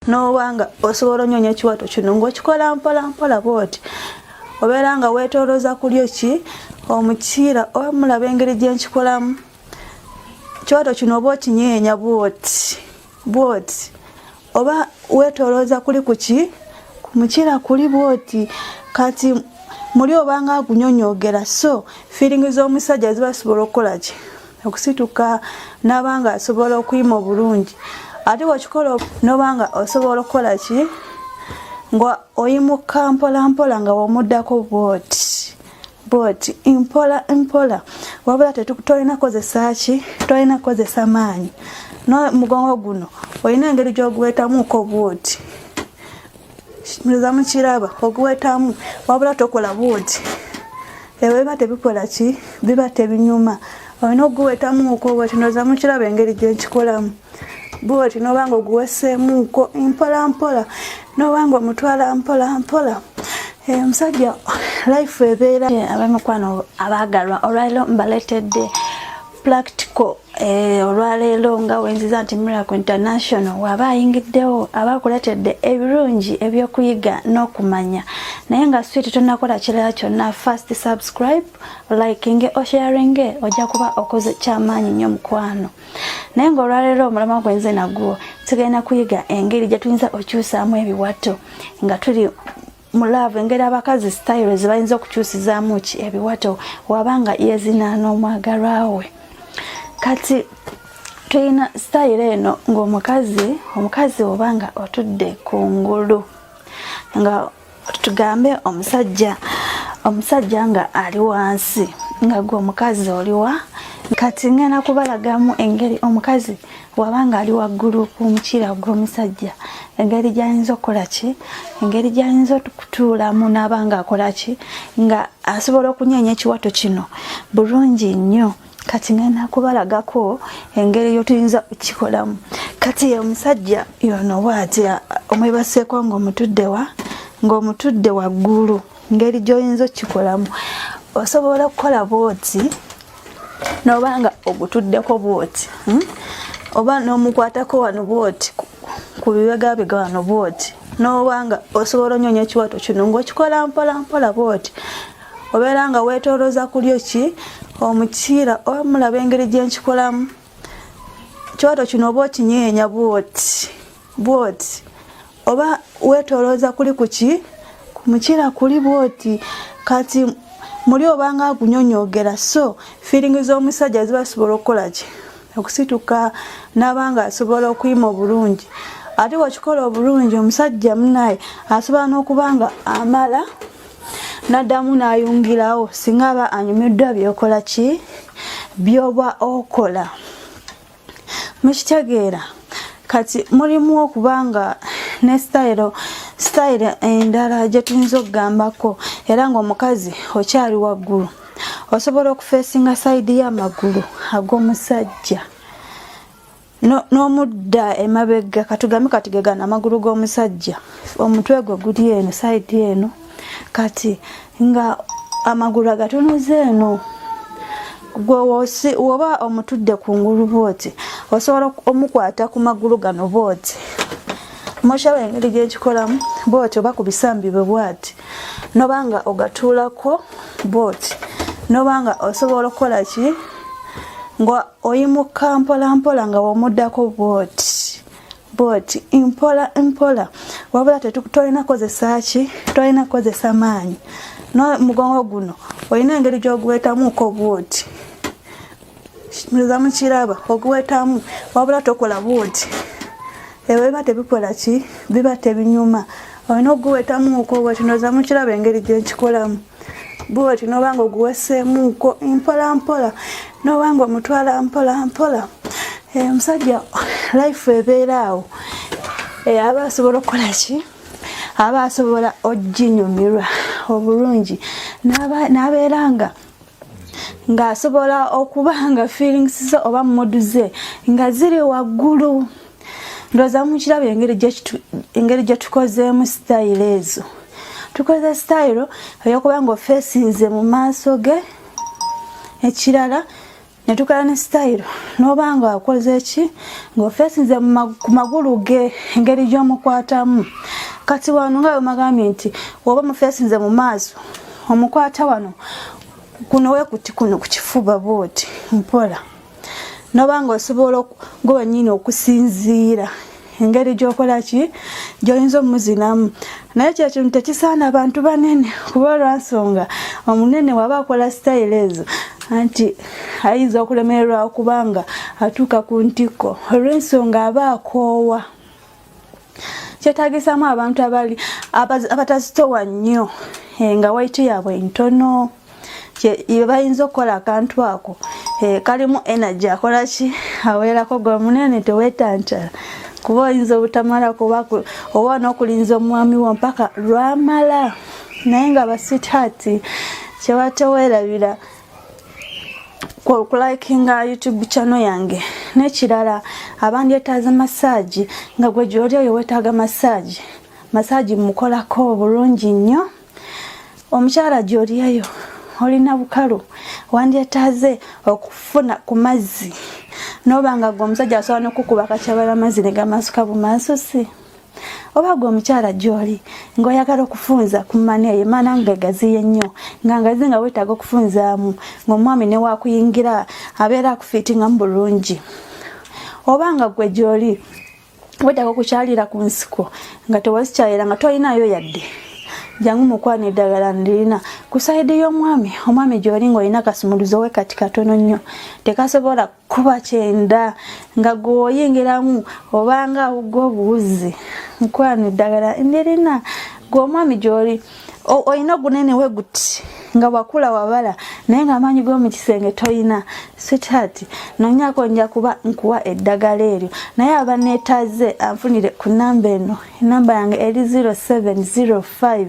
N'oba nga osobola onyonya ekiwato kino ng'okikola mpola mpola bwoti, obeera nga weetoolooza kulyo ki omukiira, oba mulaba engeri gye nkikolamu. Ekiwato kino oba okinyeenya bwoti bwoti, oba weetoolooza kuli ku ki ku mukiira kuli bwoti. Kati muli obanga agunyonyoogera, so feeling z'omusajja ziba zisobola okukola ki okusituka, n'aba nga asobola okuyima obulungi. Ate bwekikola noba nga osobola okukola ki nga oyimuka mpola mpola nga womuddako bwoti bwoti, mpola mpola, wabula tolina kozesa ki, tolina kukozesa maanyi. Nomugongo guno olina engeri gyoguwetamuko bwoti, muza mukiraba, oguwetamu, wabula tokola bwoti, ebyo biba tebikola ki, biba tebinyuma. Olina okuguwetamuuko bwoti. Noza mukiraba engeri gyenkikolamu bwoti, noba nga oguweseemuuko mpola mpola, noba nga omutwala mpola mpola. Omusajja life ebeera. Abemikwano abaagalwa, olwaleero mbaleetedde practical. Olwaleero nga wenziza nti Miracle International waba ayingiddewo, aba akuleetedde ebirungi ebyokuyiga n'okumanya. Naye nga sweet, tonakola kirala kyonna, first subscribe, liking, osharinge, ojja kuba okoze kyamaanyi nnyo mukwano. Naye nga olwaleero omulamwa gwenze nagwo, tugenda kuyiga engeri gye tuyinza okyusaamu ebiwato nga tuli mu love, engeri abakazi style zebayinza okukyusizaamu ki ebiwato wabanga yezina n'omwagalwa we. Kati tulina style eno ng'omukazi, omukazi obanga otudde ku ngulu, nga tugambe omusajja nga ali wansi, nga gwe omukazi oliwa. Kati ngenda kubalagamu engeri omukazi wabanga ali waggulu ku mukira gw'omusajja, engeri gyayinza okukola ki, engeri gyayinza okutuulamu n'aba nga akola ki, nga asobola okunyeenya ekiwato kino bulungi nnyo. Kati ngenda kubalagako engeri yotuyinza okukikolamu. Kati omusajja yono bwati omwebaseeko ng'omutuddewa, ng'omutudde waggulu, ngeri gy'oyinza okukikolamu, osobola okukola bwoti noba nga ogutuddeko bwoti, Oba n'omukwatako wano bwoti ku bibegabega wano bwoti, noba nga osobola onyonya ekiwato kino ng'okikola mpola mpola bwoti, obeera nga weetoolooza kulyo ki omukiira, oba mulaba engeri gye nkikolamu. Ekiwato kino oba okinyeenya bwoti bwoti, oba weetoolooza kuli ku ki ku mukiira kuli bwoti. Kati muli obanga agunyonyoogera, so feeling z'omusajja ziba zisobola okukola ki okusituka, n'aba nga asobola okuyima obulungi. Ate bwekikola obulungi, omusajja munaye asobola n'okuba nga amala n'addamu n'ayungirawo singa aba anyumiddwa byokola ki byoba okola. Mukitegeera? Kati mulimu okuba nga ne style endala gye tuyinza okugambako, era ng'omukazi okyali waggulu, osobola okufeesinga side y'amagulu ag'omusajja n'omudda emabega. Katugambe kati gegana amagulu g'omusajja, omutwe gwe guli eno side eno, kati nga amagulu agatunuza eno. Gwe woba omutudde ku ngulu bwoti, osobola omukwata ku magulu gano bwoti, mukyaba engeri gyekikolamu bwoti, oba ku bisambi bwe bwati, noba nga ogatuulako bwoti, noba nga osobola okukola ki nga oyimuka mpola mpola nga womuddako bwoti bwoti, mpola mpola, wabula tolina kozesa ki, tolina kukozesa maanyi. Nomugongo guno olina engeri gyoguwetamuko bwoti, muza mukiraba, oguwetamu, wabula tokola bwoti, ebyo biba tebikola ki, biba tebinyuma. Olina okuguwetamuuko bwoti. Noza mukiraba engeri gyenkikolamu bwoti, noba nga oguweseemuuko mpola mpola, noba nga omutwala mpola mpola. Omusajja life ebeera awo, aba asobola okukola ki, aba asobola oginyumirwa obulungi, n'abeera nga ng'asobola okuba nga feelings ze oba mood ze nga ziri waggulu. Ndowooza mukiraba engeri gye tukozeemu style ezo. Tukoze style eyokuba nga ofeesinze mu maaso ge, ekirala ne Ne tukola ne sitayiro n'oba nga okoze ki ng'ofeesinze ku magulu ge, engeri gy'omukwatamu. Kati wano nga bwe nti oba mufeesinze mu maaso, omukwata wano kuno wekuti kuno ku kifuba bwoti mpola, noba nga osobola gwe wennyini okusinziira engeri gyokola ki gyoyinza omuzinamu. Naye kyekintu tekisaana abantu banene, kuba olwansonga omunene waba akola sitayiro ezo anti ayinza okulemererwa okubanga atuuka ku ntikko olw'ensonga aba akoowa. Kyetagisamu abantu abali abatazitowa nnyo, nga waiti yaabwe ntono, bayinza okukola akantu ako kalimu energy, akola ki awerako. Gwe munene tewetankyala, kuba oyinza obutamala, kuba oba n'okulinza omwami wo mpaka lwamala. Naye nga ba sweetheart, kyebateweerabira okulikinga YouTube channel yange. N'ekirala, abandyetaaza massage, nga gwe gyoli oyo weetaaga massage, massage mukolako bulungi nnyo. Omukyala gyoli eyo olina bukalu, wandyetaaze okufuna ku mazzi, noba nga gwe omusajja asobola nokukuba akakyabala amazzi ne gamasuka bumansusi, oba gwe omukyala gyoli ng'oyagala okufunza ku mani eyo, mana nga egaziye nnyo, nga ngazi, nga weetaaga okufunzaamu, ng'omwami ne wakuyingira abeera akufiitingamu bulungi, oba nga gwe gyoli weetaaga okukyalira ku nsiko nga tewazikyalira, nga tolinayo yadde, jangu mukwano, eddagala ndirina. Ku side y'omwami, omwami gyoli ng'olina kasumuluzo we kati katono nnyo tekasobola kuba kyenda, nga gweoyingiramu obanga awugga obuwuzi, mukwano, eddagala ndirina. Gwe omwami gyoli olina ogunene we guti nga wakula wabala, naye nga amaanyi g'omu kisenge toyina, sweetheart, nonyako, nja kuba nkuwa eddagala eryo. Naye aba neetaaze anfunire ku namba eno. Enamba yange eri 0705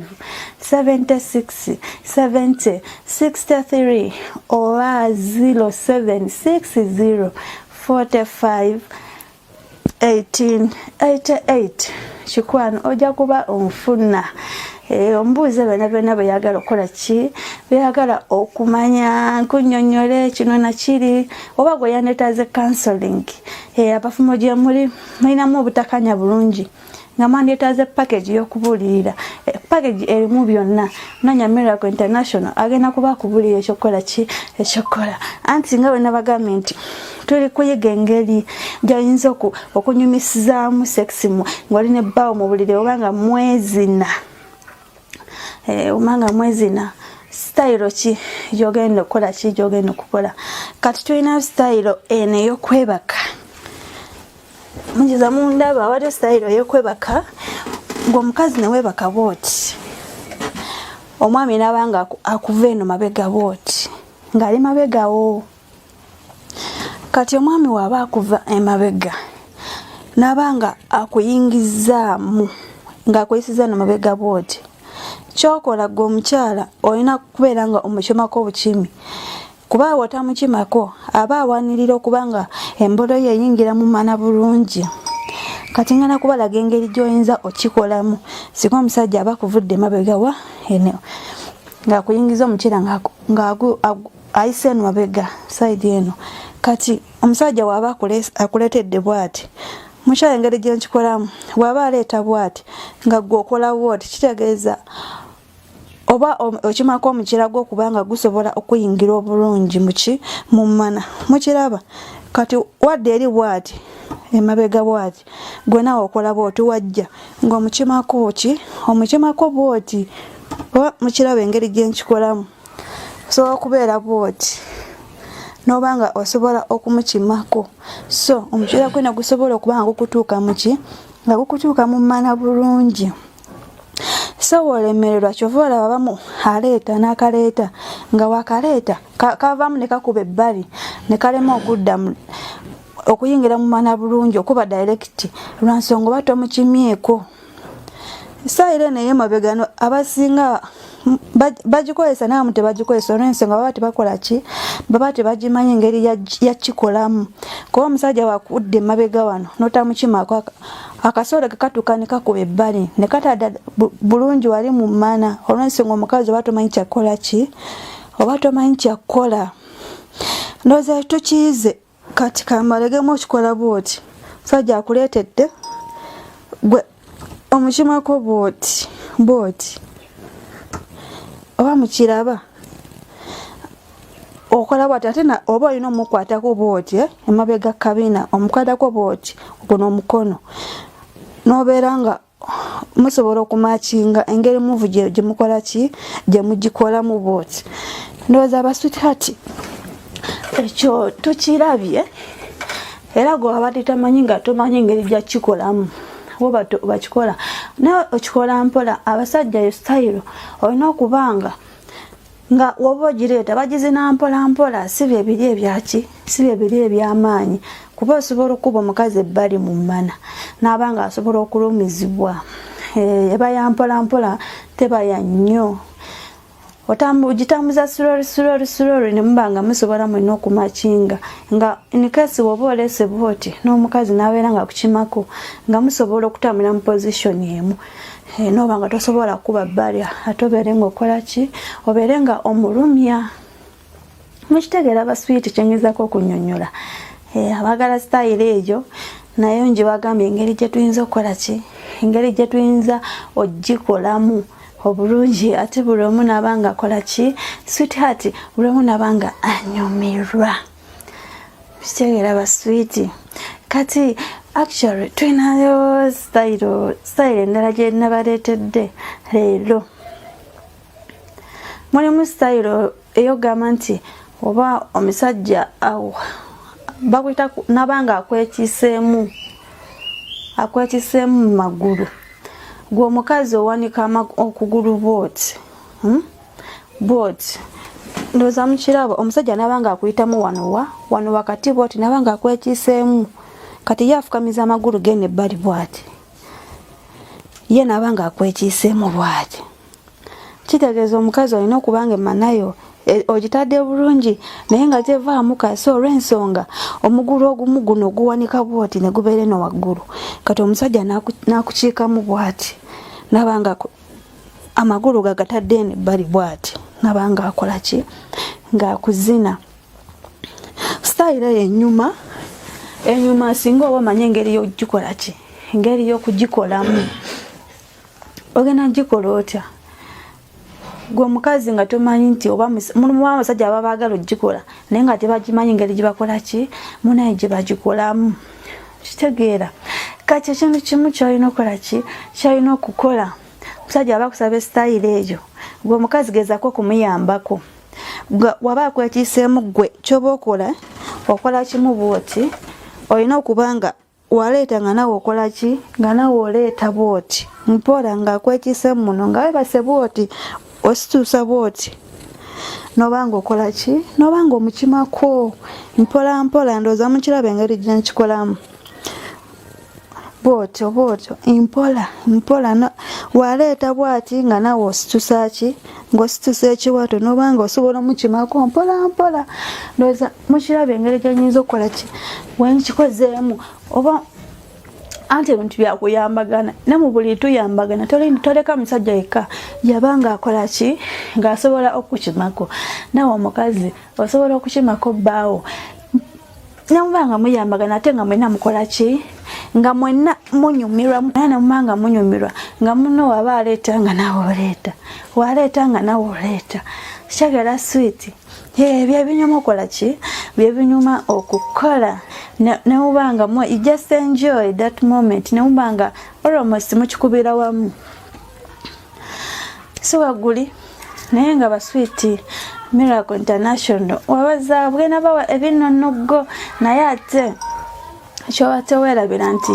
76 70 63 oba 0760 45 1888. Kikwano, ojja kuba onfuna, ombuuze byonna byonna bweyagala okukola ki, byeyagala okumanya, nkunyonyole kino nakiri. Oba gwe yandetaaze counseling, abafumo gye muli mulinamu obutakanya bulungi, nga mwandyetaaze package y'okubuulirira, package erimu byonna, nonya Miracle International, agenda kuba akubuulira ekyokukola ki, ekyokukola. Anti nga bwe nabagambye nti tuli kuyiga engeri gyayinza okunyumisizaamu sex ng'oli ne bbaawo mu buliri, oba nga mwezina, oba nga mwezina, sitayiro ki gyogenda okukola ki, gyogenda okukola. Kati tulina sitayiro eno ey'okwebaka. Mugiza mundaba, waliyo sitayiro ey'okwebaka ng'omukazi neweebaka bwoti, omwami n'aba nga akuva eno mabega bwoti, ng'ali mabegawo. Kati omwami waaba akuva emabega n'aba nga akuyingizaamu, ng'akuyisiza eno mabega bwoti, kyokola gwe omukyala olina kubeera nga omukimako obukimi, kuba awo otamukimako aba awanirira okuba nga embolo ye eyingira mu mana bulungi. Kati ngenda kubalaga engeri gy'oyinza okikolamu singa omusajja aba akuvudde emabega wa eno ng'akuyingiza omukira nga ayise eno mabega side eno. Kati omusajja bw'aba akuleetedde bw'ati, mukyala, engeri gye nkikolamu, bw'aba aleeta bw'ati nga gwe okola bw'oti, kitegeeza oba okimako omukira gwo okubanga gusobola okuyingira obulungi muki, mu mana. Mukiraba? Kati wadde eri bw'ati emabega bw'ati, gwe naawe okola bw'oti, wajja ng'omukimako ki, omukimako bw'oti. Oba mukiraba engeri gye nkikolamu? Osobola okubeera bw'oti n'oba nga osobola okumukimako, so omukira gwe ne gusobola okuba nga gukutuuka muki, nga gukutuuka mu mana bulungi. So wolemererwa, kyova olaba bamu aleeta n'akaleeta, nga wakaleeta kavaamu ne kakuba ebbali ne kalema okudda okuyingira mu mana bulungi, okuba direct, lwansonga oba tomukimyeko. Sitayiro eno ey'emabega abasinga bagikozesa, naye abamu tebagikozesa olw'ensonga baba tebakola ki, baba tebagimanyi engeri yakikolamu. Kuba omusajja wakudda emabega wano n'otamukimako, akasolo ke katuuka ne kakuba ebbali ne katadda bulungi wali mu mana, olw'ensonga omukazi oba tomanyi kyakukola ki, oba tomanyi kyakukola. Ndowooza tukiyize. Kati kamalegemu okikola bwoti, musajja akuleetedde gwe omukimako bwoti bwoti, oba mukiraba okola bwati, ate oba olina omukwatako bwoti eh, emabega kabina omukwatako bwoti guno omukono nobeera nga musobola okumakinga engeri muvu gyemukola ki gyemugikolamu bwoti. Ndowooza abasweetheart ekyo tukirabye, era gwe wabadde tamanyi nga tomanyi engeri gyakikolamu oba bakikola naye okikola mpola. Abasajja yo sitayiro olina okubanga nga woba ogireeta bagizina mpola mpola, si bye biri ebyaki, si bye biri ebyamaanyi, kuba osobola okukuba omukazi ebbali mu mmana n'aba nga asobola okulumizibwa. Eh, eba ya mpola mpola, teba ya nnyo, ogitambuza slowly slowly slowly ne muba nga musobola mwenna okumakinga nga in case woba oleese bwoti n'omukazi n'abeera nga kukimako nga musobola okutambulira mu position emu. Eh, noba nga tosobola kuba bbali ate obeere nga okola ki, obeere nga omulumya. Mukitegeera baswiti kyengezako okunyonyola? Eh, abaagala sitayiro eyo naye ngibagambye engeri gye tuyinza okukola ki, engeri gye tuyinza ogikolamu obulungi, ate buli omu naaba nga akola ki, sweetheart, buli omu naaba nga anyumirwa. Kitegeera baswiti? Kati actually tulinayo sitayiro endala gye nabaleetedde leero. Mulimu sitayiro eyogamba nti oba omusajja bakuyita nabanga akwekiseemu mu magulu, gwe omukazi owanika okugulu bwoti, Bwoti, ndowooza mukiraba. Omusajja nabanga akuyitamu wano wa wano wakati bwoti, nabanga akwekiseemu. Kati ye afukamiza amagulu gene ebbali bwati, ye nabanga akwekiiseemu bwati. Kitegeeza omukazi olina okubanga emanayo e, ogitadde bulungi naye nga tevaamu kasi, olw'ensonga omugulu ogumu guno guwanika bwoti ne gubeera eno waggulu. Kati omusajja n'akukiikamu bwati, nabanga amagulu gagatadde eno ebbali bwati, nabanga akola ki, ng'akuzina. Sitayiro eyo enyuma enyuma singa oba omanye engeri yokugikola ki, engeri y'okugikolamu. Ogenda gikola otya gwe omukazi nga tomanyi nti oba mulimu abasajja aba baagala ogikola naye nga tebagimanyi ngeri gyebakola ki munaye gye bagikolamu? Kitegeera? Kati ekintu kimu kyolina okukola ki, kyolina okukola, omusajja aba akusaba esitayiro eyo, gwe omukazi gezako okumuyambako. Waba akwekiiseemu, gwe kyoba okola, okola kimu bwoti: olina okuba nga waleeta nga nawe okola ki, nga nawe oleeta bwoti mpola nga akwekiise muno nga webase bwoti, osituusa bwoti, nobanga okola ki, nobanga omukimako mpola mpola. Ndowooza mukiraba engeri gyenkikolamu, bwotyo bwotyo mpola mpola. Waleeta bwati nga nawe ositusa ki, ng'ositusa ekiwato, nobanga osobola omukimako mpola mpola. Ndowooza mukiraba engeri gyenyinza okukola ki, wenkikozeemu. Oba anti ebintu byakuyambagana, ne mu buli tuyambagana, toleka musajja yekka yabanga akola ki, ng'asobola okukimako. Nawe omukazi osobola okukimako bbaawo, nemuba nga muyambagana, ate nga mwenna mukola ki, nga mwenna munyumirwa, nemuba nga munyumirwa nga muno waba aleeta nga nawe oleeta, waleeta nga nawe oleeta. Kyagala switi byebinyuma okola ki, byebinyuma okukola nemuba nga you just enjoy that moment, nemuba nga almost mukikubira wamu. Si wagguli naye nga baswiti Miracle International wabaza bwena bawa ebinonoggo, naye ate kyoba teweerabira nti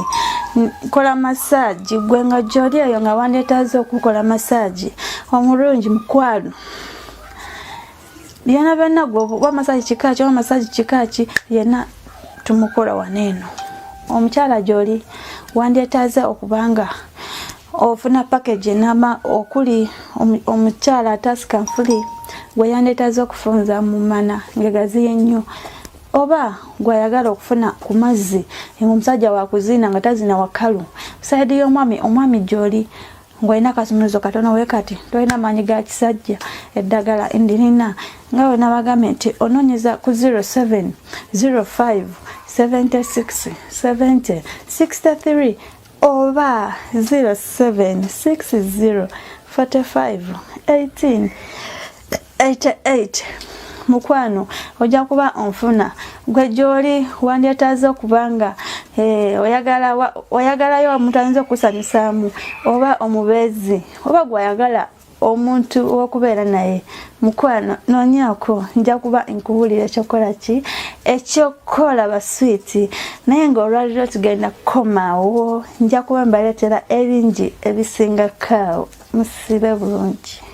kola massage. Gwe nga gyoli eyo nga wandeetaaze okukola massage omulungi, mukwano, byona byonna, gwe oba massage kikaki, oba massage kikaki, yenna tumukola wano eno. Omukyala gyoli wandyetaaze okubanga ofuna package enama okuli omukyala atasika nfuli, gwe yandyetaaze okufunza mu mana ngegaziye nnyo, oba gwayagala okufuna ku mazzi, omusajja wakuzina nga tazina wakalu side y'omwami. Omwami gyoli Ng'olina akasumuluzo katono we kati, tolina maanyi ga kisajja, eddagala ndirina nga we nabagambye nti onoonyeza ku 07 05 76 70 63 oba 07 60 45 18 88. Mukwano, ojja kuba onfuna gwe gyoli wandyetaaze okuba nga eh, oyagalayo omuntu ayinza okusanyusaamu, oba omubeezi, oba gwayagala omuntu ow'okubeera naye. Mukwano, noonyaako, nja kuba nkubuulira ekyokukola ki, ekyokukola baswiti. Naye ng'olwaliro tugenda kukomaawo, nja kuba mbaleetera ebingi ebisingakaawo. Musibe bulungi.